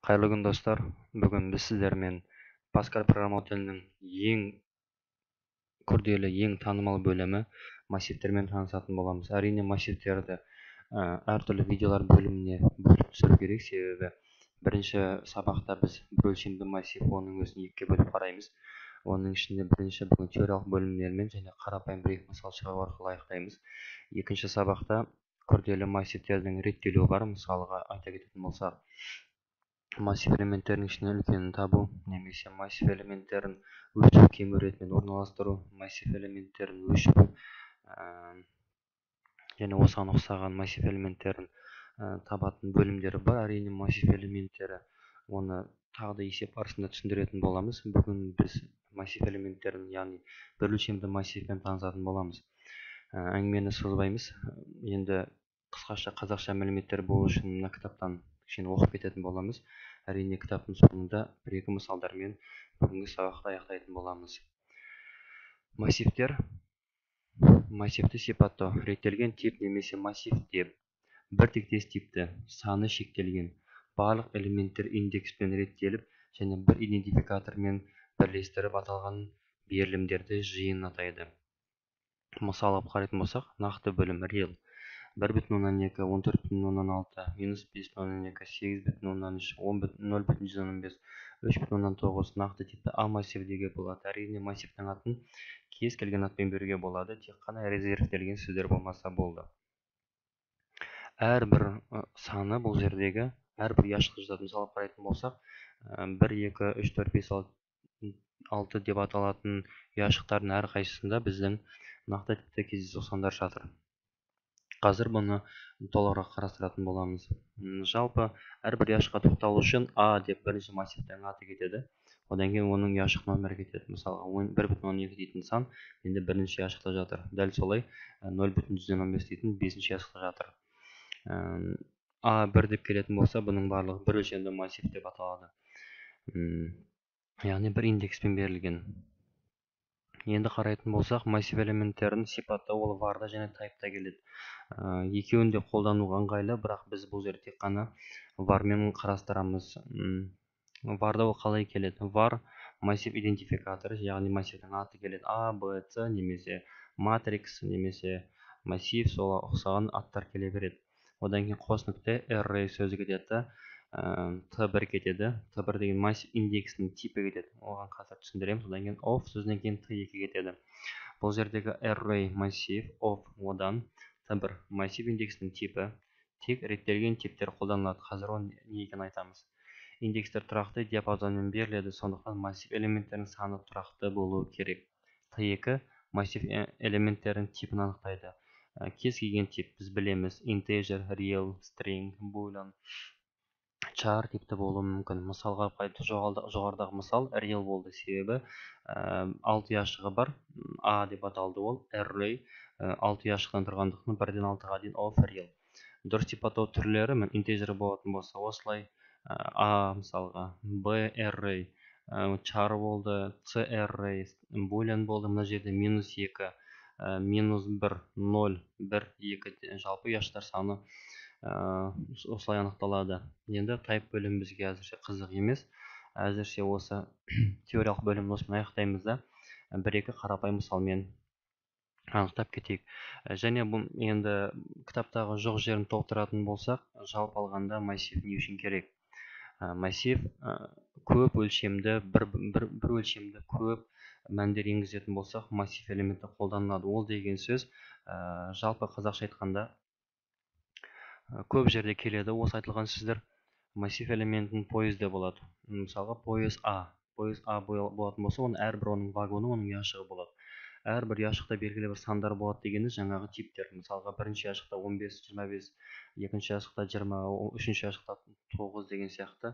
Қайырлы күн, достар! Бүгін біз сіздермен Паскаль программалау тілінің ең күрделі, ең танымал бөлімі массивтермен танысатын боламыз. Әрине, массивтерді әртүрлі видеолар бөліміне бөліп түсіру керек, себебі бірінші сабақта біз бір өлшемді массив, оның өзін екіге бөліп қараймыз. Оның ішінде бірінші бүгін теориялық бөлімдермен және қарапайым бір екі мысал шығару арқылы аяқтаймыз. Екінші сабақта күрделі массивтердің реттелуі бар. Мысалға айта кететін болсақ, массив элементтерінің ішінен үлкенін табу немесе массив элементтерін өсу кему ретімен орналастыру, массив элементтерін өшіру және осыған ұқсаған массив элементтерін табатын бөлімдері бар. Әрине, массив элементтері, оны тағы да есеп барысында түсіндіретін боламыз. Бүгін біз массив элементтерін, яғни бір өлшемді массивпен танысатын боламыз. Әңгімені созбаймыз. Енді қысқаша қазақша мәліметтер болу үшін мына кітаптан кішкене оқып кететін боламыз. Әрине, кітаптың соңында бір екі мысалдармен бүгінгі сабақты аяқтайтын боламыз. Массивтер. Массивті сипаттау. Реттелген тип немесе массив деп бір тектес типті, саны шектелген, барлық элементтер индекспен реттеліп және бір идентификатормен бірлестіріп аталған берілімдерді жиынын атайды. Мысал алып қарайтын болсақ, нақты бөлім real 1,2, 14,6, -5,2, 8,3, 0,15, 3,9 нақты типті А массиві деуге болады. Әрине, массивтің атын кез келген атпен беруге болады, тек қана резервтелген сөздер болмаса болды. Әрбір саны бұл жердегі әрбір ұяшықта жатады. Мысалы қарайтын болсақ, 1, 2, 3, 4, 5, 6 деп аталатын ұяшықтардың әрқайсысында біздің нақты типті кездейсоқ сандар жатыр. Қазір бұны толығырақ қарастыратын боламыз. Жалпы әрбір ұяшыққа тоқталу үшін А деп бірінші массивтің аты кетеді. Одан кейін оның ұяшық нөмірі кетеді. Мысалға, 1,2 дейтін сан енді бірінші ұяшықта жатыр. Дәл солай 0,15 дейтін бесінші ұяшықта жатыр. А1 деп келетін болса, бұның барлығы бір өлшемді массив деп аталады. Яғни бір индекспен берілген. Енді қарайтын болсақ, массив элементтерін сипаттау ол varда және type'та келеді. Екеуін де қолдануға ыңғайлы, бірақ біз бұл жерде тек қана varмен қарастырамыз. Varда ол қалай келеді? Var массив идентификаторы, яғни массивтің аты келеді. А, Б, С немесе матрикс немесе массив, сол ұқсаған аттар келе береді. Одан кейін қос нүкте array сөзі кетеді, T1 кетеді. T1 деген массив индексінің типі кетеді. Оған қазір түсіндіреміз. Одан кейін of сөзінен кейін T2 кетеді. Бұл жердегі array массив of одан T1 массив индексінің типі, тек реттелген типтер қолданылады. Қазір оның не екенін айтамыз. Индекстер тұрақты диапазонмен беріледі, сондықтан массив элементтерінің саны тұрақты болуы керек. T2 массив элементтерінің типін анықтайды. Кез келген тип біз білеміз: integer, real, string, boolean, char типті болуы мүмкін. Мысалға, жоғарыдағы мысал real болды, себебі 6 ұяшығы бар. А деп аталды ол array, 6 ұяшықтан тұрғандықтан 1-ден 6-ға дейін of real. Дұрыс сипаттау түрлері мен integer болатын болса осылай, А мысалға, Б array, char болды, C array, boolean болды. Мына жерде -2, -1, 0, 1, 2, жалпы ұяшықтар саны осылай анықталады. Енді type бөлімі бізге әзірше қызық емес. Әзірше осы теориялық бөлімін осымен аяқтаймыз да, бір екі қарапайым мысалмен анықтап кетейік. Және бұл енді кітаптағы жоқ жерін толықтыратын болсақ, жалпы алғанда массив не үшін керек? Массив көп өлшемді, бір өлшемді көп мәндер енгізетін болсақ, массив элементі қолданылады. Ол деген сөз, жалпы қазақша айтқанда, көп жерде келеді осы айтылған сөздер. Массив элементін поезде болады. Мысалға, поезд А. Поезд А болатын болса, оның әрбір оның вагоны, оның ұяшығы болады. Әрбір ұяшықта белгілі бір сандар болады дегені жаңағы типтер. Мысалға, бірінші ұяшықта 15, 25, екінші ұяшықта 20, үшінші ұяшықта 9 деген сияқты.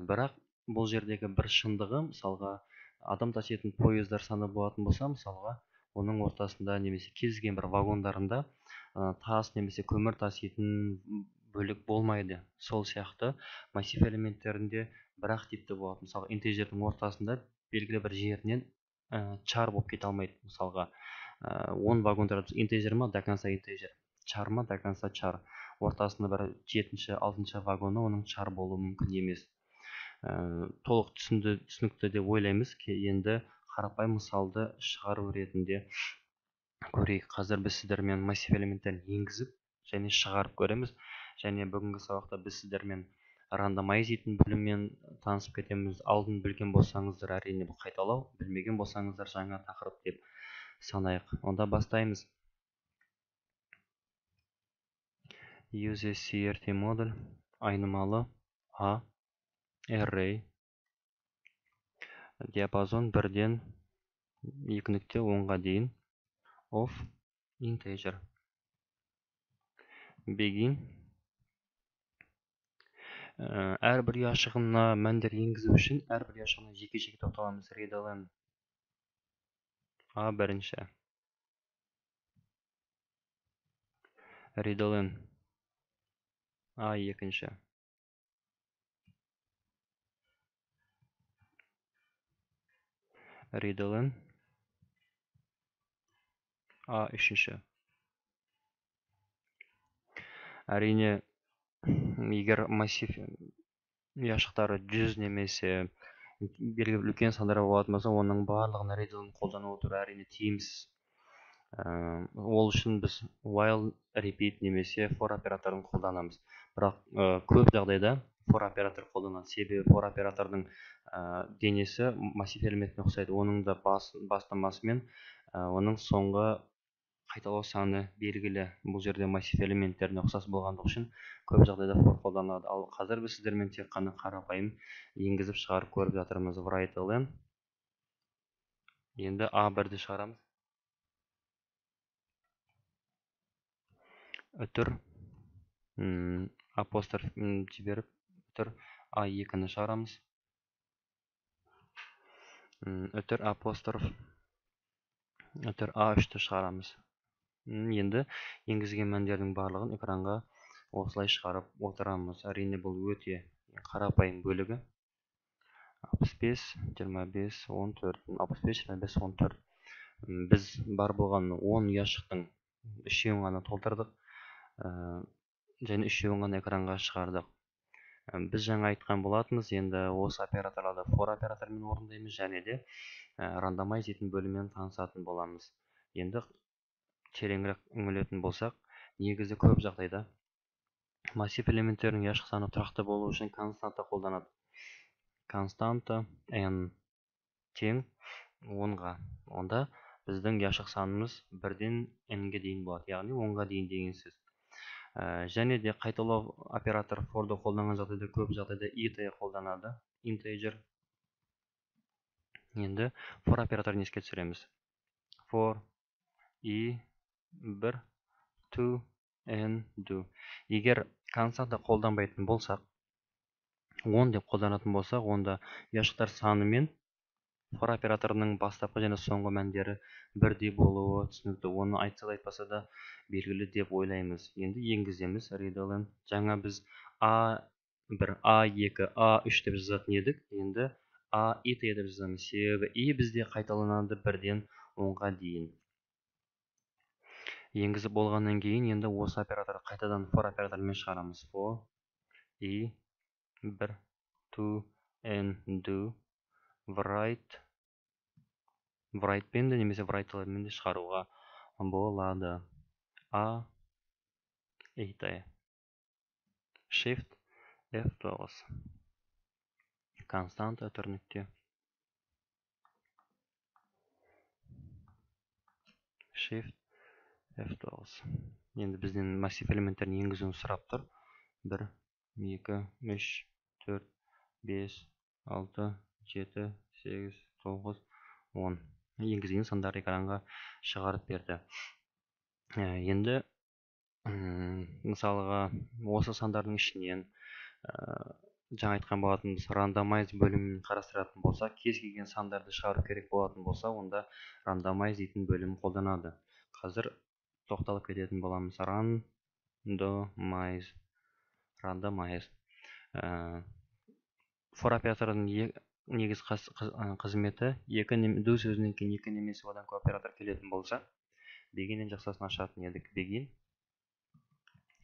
Бірақ бұл жердегі бір шындығы, мысалға, адам таситын поездар саны болатын болса, мысалға, оның ортасында немесе кез келген бір вагондарында тас немесе көмір таситын бөлік болмайды. Сол сияқты массив элементтерінде бір-ақ типті болады. Мысалға, интежердің ортасында белгілі бір жерінен char болып кете алмайды. Мысалға, 10 вагон тұрады, интежер ма, до конца интежер, char ма, до конца char. Ортасында бір 7-ші, 6-шы вагоны оның char болуы мүмкін емес. Толық түсінікті деп ойлаймыз. Енді қарапайым мысалды шығару ретінде көрейік. Қазір біз сіздермен массив элементтерін енгізіп және шығарып көреміз. Және бүгінгі сабақта біз сіздермен randomize дейтін бөліммен танысып кетеміз. Алдын білген болсаңыздар, әрине бұл қайталау, білмеген болсаңыздар жаңа тақырып деп санайық. Онда бастаймыз. Use CRT модуль, айнымалы A, array, диапазон 1-ден 2.10-ға дейін, of integer. Begin. Әрбір ұяшығына мәндер енгізу үшін әрбір ұяшығына жеке-жеке тоқталамыз. Readln A бірінші, readln A екінші, readln A үшінші. Әрине, егер массив ұяшықтары 100 немесе белгілі үлкен сандар болатын болса, оның барлығына readln қолдану отыру әрине тиімсіз. Ол үшін біз while, repeat немесе for операторын қолданамыз. Бірақ көп жағдайда for оператор қолданады. Себебі for оператордың денесі массив элементіне ұқсайды. Оның да бастамасы мен оның соңғы қайталау саны белгілі. Бұл жерде массив элементтеріне ұқсас болғандығы үшін көп жағдайда for қолданылады. Ал қазір біз сіздермен тек қана қарапайым енгізіп шығарып көріп жатырмыз. Write ln. Енді A1-ді шығарамыз. Үтір апостроф жіберіп үтір A2-ні шығарамыз. Үтір апостроф үтір A3-ті шығарамыз. Енді енгізген мәндердің барлығын экранға осылай шығарып отырамыз. Әрине, бұл өте қарапайым бөлігі. 65, 25, 14, 65, 25, 14. Біз бар болған 10 ұяшықтың үшеуін ғана толтырдық және үшеуін ғана экранға шығардық. Біз жаңа айтқан болатынбыз, енді осы операторларды for операторымен орындаймыз және де randomize дейтін бөліммен танысатын боламыз. Енді тереңірек үңілетін болсақ, негізі көп жағдайда массив элементтерінің ұяшық саны тұрақты болу үшін константа қолданады. Константа n тең 10-ға. Онда біздің ұяшық санымыз 1-ден n-ге дейін болады, яғни 10-ға дейін деген сөз. Және де қайталау оператор for-ды қолданған жағдайда көп жағдайда it қолданады, integer. Енді for операторын еске түсіреміз. For i 1 to n do. Егер константа қолданбайтын болсақ, 10 деп қолданатын болсақ, онда ұяшықтар саны мен for операторының бастапқы және соңғы мәндері бірдей болуы түсінікті. Оны айтса да айтпаса да белгілі деп ойлаймыз. Енді енгіземіз readln. Жаңа біз A1, A2, A3 деп жазатын едік. Енді A i деп жазамыз. Себебі i бізде қайталанады 1-ден 10-ға дейін. Енгізіп болғаннан кейін енді осы операторды қайтадан for операторымен шығарамыз. For i 1 to n do write, write-пен де немесе write-лармен де шығаруға болады. A i Shift F9. Константа үтір нүкте. Shift F9. Енді бізден массив элементтерін енгізуін сұрап тұр. 1, 2, 3, 4, 5, 6, 7, 8, 9, 10. Енгізген сандарды экранға шығарып берді. Енді мысалға осы сандардың ішінен жаңа айтқан болатынбыз, randomize бөлімін қарастыратын болсақ, кез келген сандарды шығару керек болатын болса, онда randomize дейтін бөлім қолданады. Қазір тоқталып кететін боламыз. Randomize. Randomize. For операторының негізгі қызметі екі do сөзінен кейін екі немесе одан көп оператор келетін болса, begin-нен жақсасын ашатын едік. Begin.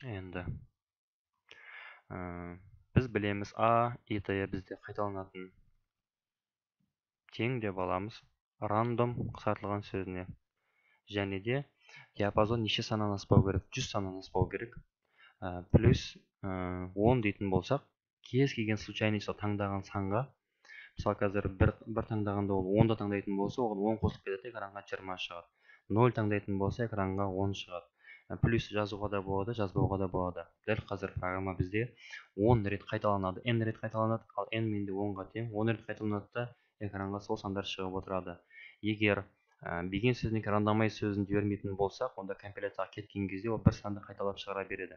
Енді біз Біз білеміз, а и т бізде қайталанатын тең деп аламыз random қысқартылған сөзіне. Және де диапазон неше саннан аспау керек? 100 саннан аспау керек. Плюс 10 дейтін болсақ, кез келген случайный число таңдаған санға, мысалы қазір бір таңдағанда ол 10-да таңдайтын болса, оған 10 қосылып кетеді, экранға 20 шығады. 0 таңдайтын болса, экранға 10 шығады. Плюс жазуға да болады, жазбауға да болады. Дәл қазір программа бізде 10 рет қайталанады, n рет қайталанады, ал n менде 10-ға тең, 10 рет қайталанады да экранға сол сандар шығып отырады. Егер begin сөзіне randomize сөзін жібермейтін болсақ, онда компиляцияға кеткен кезде ол бір санды қайталап шығара береді.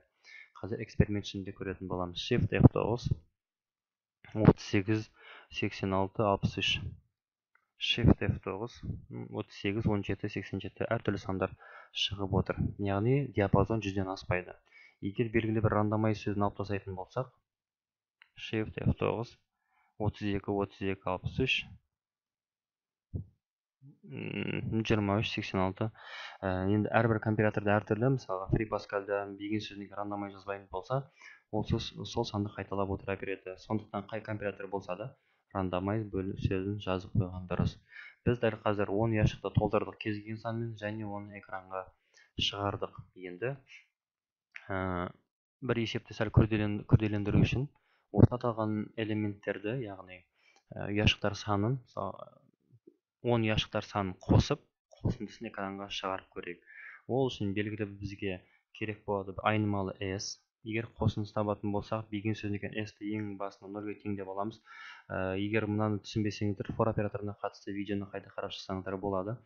Қазір эксперимент жүзінде көретін боламыз. Shift F9 38 86 63. Shift F9 38 17 87 әртүрлі сандар шығып отыр. Яғни диапазон 100-ден аспайды. Егер белгілі бір randomize сөзін алып тастайтын болсақ, Shift F9 32 32 63 23 86. Енді әрбір компиляторда әртүрлі, мысалға FreePascal'да begin сөзіне randomize жазбайтын болса, ол сол санды қайталап отыра береді. Сондықтан қай компилятор болса да randomize сөзін жазып қойған дұрыс. Біз дәл қазір 10 ұяшықты толтырдық кез келген санмен және оны экранға шығардық. Енді бір есепті сәл күрделендіру үшін осы аталған элементтерді, яғни ұяшықтар санын, мысалы 10 ұяшықтар санын қосып, қосындысын экранға шығарып көрейік. Ол үшін белгілі бізге керек болады айнымалы s. Егер қосындысын табатын болсақ, begin сөзінен s-ті ең басында 0-ге тең деп аламыз. Егер мынаны түсінбесеңіздер, for операторына қатысты видеоны қайта қарап шықсаңыздар болады.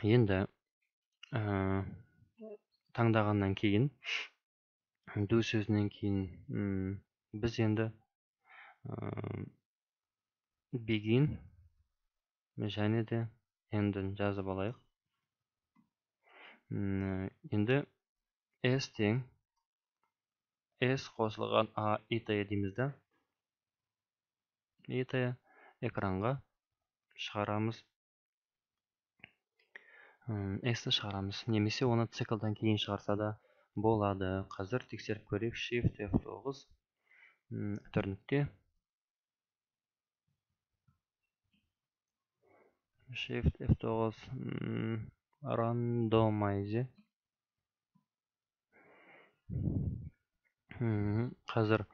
Енді таңдағаннан кейін, do сөзінен кейін біз енді begin және де end-ін жазып алайық. Енді s тең s қосылған a и t дейміз да, и t экранға шығарамыз, s-ті шығарамыз, немесе оны циклдан кейін шығарса да болады. Қазір тексеріп көрейік. Shift F9 үтір нүкте Shift F9 randomize. Қазір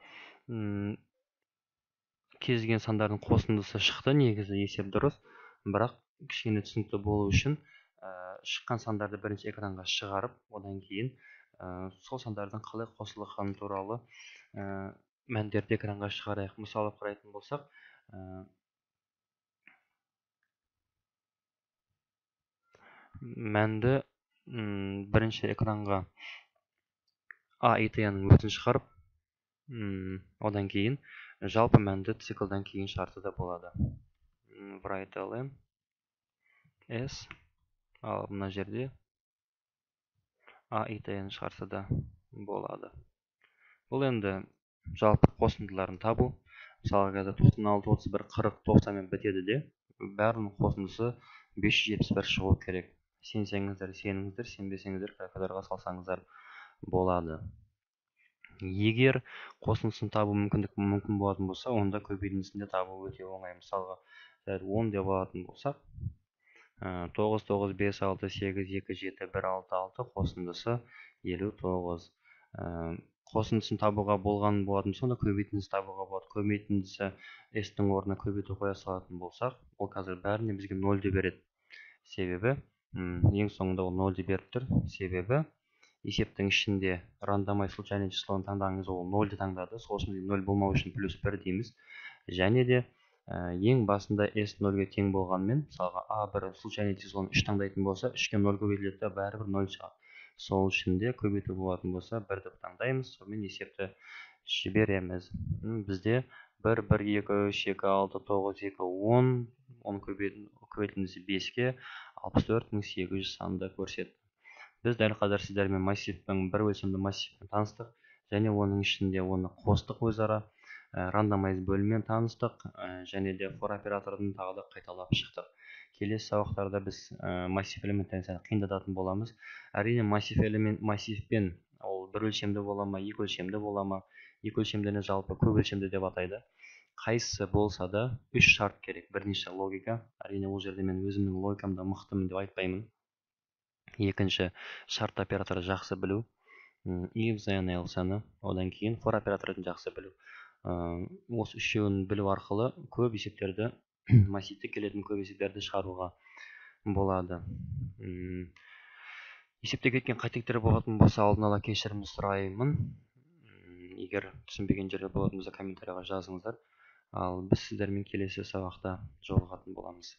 кез келген сандардың қосындысы шықты. Негізі есеп дұрыс, бірақ кішкене түсінікті болу үшін шыққан сандарды бірінші экранға шығарып, одан кейін сол сандардың қалай қосылғаны туралы мәндерді экранға шығарайық. Мысалы қарайтын болсақ, мәнді бірінші экранға а и т-ның өзін шығарып, одан кейін жалпы мәнді циклдан кейін шығарса да болады. Write ln s, ал мына жерде а и т-ны шығарса да болады. Бұл енді жалпы қосындыларын табу. Мысалы қазір 96, 31, 40, 90 мен бітеді де, бәрінің қосындысы 571 шығу керек. Сенсеңіздер, сеніңіздер, сенбесеңіздер, калькуляторға салсаңыздар болады. Егер қосындысын табу мүмкін болатын болса, онда көбейтіндісін де табу өте оңай. Мысалға, 10 деп алатын болсақ, 9, 9, 5, 6, 8, 2, 7, 1, 6, 6 қосындысы 59. Қосындысын табуға болған болатын болса, онда көбейтіндісін табуға болады. Көбейтіндісі s-тің орнына көбейту қоя салатын болсақ, ол қазір бәріне бізге 0 деп береді. Себебі ең соңында ол 0 деп беріп тұр. Себебі есептің ішінде randomize случайное числоны таңдағаныңыз ол 0-ді таңдады. Сол үшін 0 болмау үшін плюс 1 дейміз. Және де ең басында s 0-ге тең болғанмен, мысалға а бір случайное числоны 3 таңдайтын болса, 3-ке 0 көбейтіледі де бәрібір 0 шығады. Сол үшін де көбейту болатын болса 1 деп таңдаймыз, сонымен есепті жібереміз. Бізде 1, 1, 2, 3, 2, 6, 9, 2, 10, 10 көбейтілгенде 5-ке 64800 санды көрсетті. Біз дәл қазір сіздермен массивтің бір өлшемді массивпен таныстық және оның ішінде оны қостық өзара, randomize бөлімімен таныстық және де for операторын тағы да қайталап шықтық. Келесі сабақтарда біз массив элементтерін сәл қиындататын боламыз. Әрине массив пен Ол бір өлшемді бола ма, екі өлшемді бола ма, екі өлшемдіні жалпы көп өлшемді деп атайды. Қайсысы болса да үш шарт керек. Бірінші логика. Әрине, ол жерде мен өзімнің логикамда мықтымын деп айтпаймын. Екінші, шарт операторы жақсы білу. If, then, else-ны. Одан кейін for операторын жақсы білу. Осы үшеуін білу арқылы көп есептерді, массивте келетін көп есептерді шығаруға болады. Есепте кеткен қателіктер болатын болса, алдын ала кешірім сұраймын. Егер түсінбеген жерлер болатын болса, комментарийға жазыңыздар. Ал біз сіздермен келесі сабақта жолығатын боламыз.